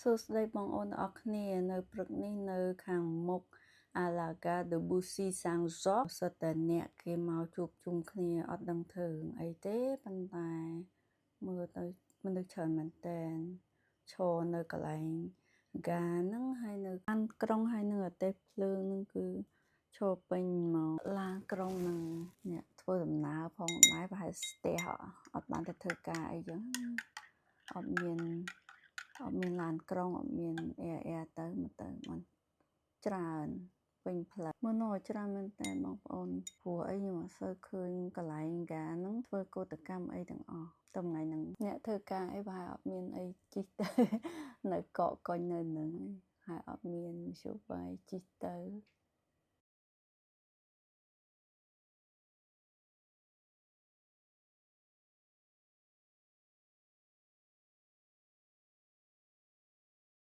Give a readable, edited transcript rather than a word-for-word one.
សួស្តីបងប្អូនទាំងអស់គ្នានៅព្រឹកនេះនៅខាងមុខ à la gare de Bussy Saint-Georges សុទ្ធតែអ្នកគេមកជួបជុំគ្នាអត់ដឹងធ្វើរឿងអីទេប៉ុន្តែមើលទៅមនុស្សច្រើនមែនតើឈរនៅកន្លែង gare ហ្នឹងហើយនៅឡានក្រុងហើយនឹងរទេះភ្លើងហ្នឹងគឺឈរពេញមកឡានក្រុងនឹងអ្នកធ្វើដំណើរផងដែរប្រហែលស្ទះអត់បានទៅធ្វើការអីចឹងអត់មានអត់មានឡានក្រុងអត់មានអែអែទៅមកទៅมันច្រើនពេញផ្លូវមើលនោះច្រើនមែនតើបងប្អូនព្រោះអីខ្ញុំអត់សូវឃើញកន្លែង gare ហ្នឹងធ្វើកូដកម្មអីទាំងអស់តែថ្ងៃហ្នឹងអ្នកធ្វើការអីប្រហែលអត់មានអីជិះទៅ នៅកកកុញនៅហ្នឹងហើយអត់មានមធ្យោបាយជិះទៅ។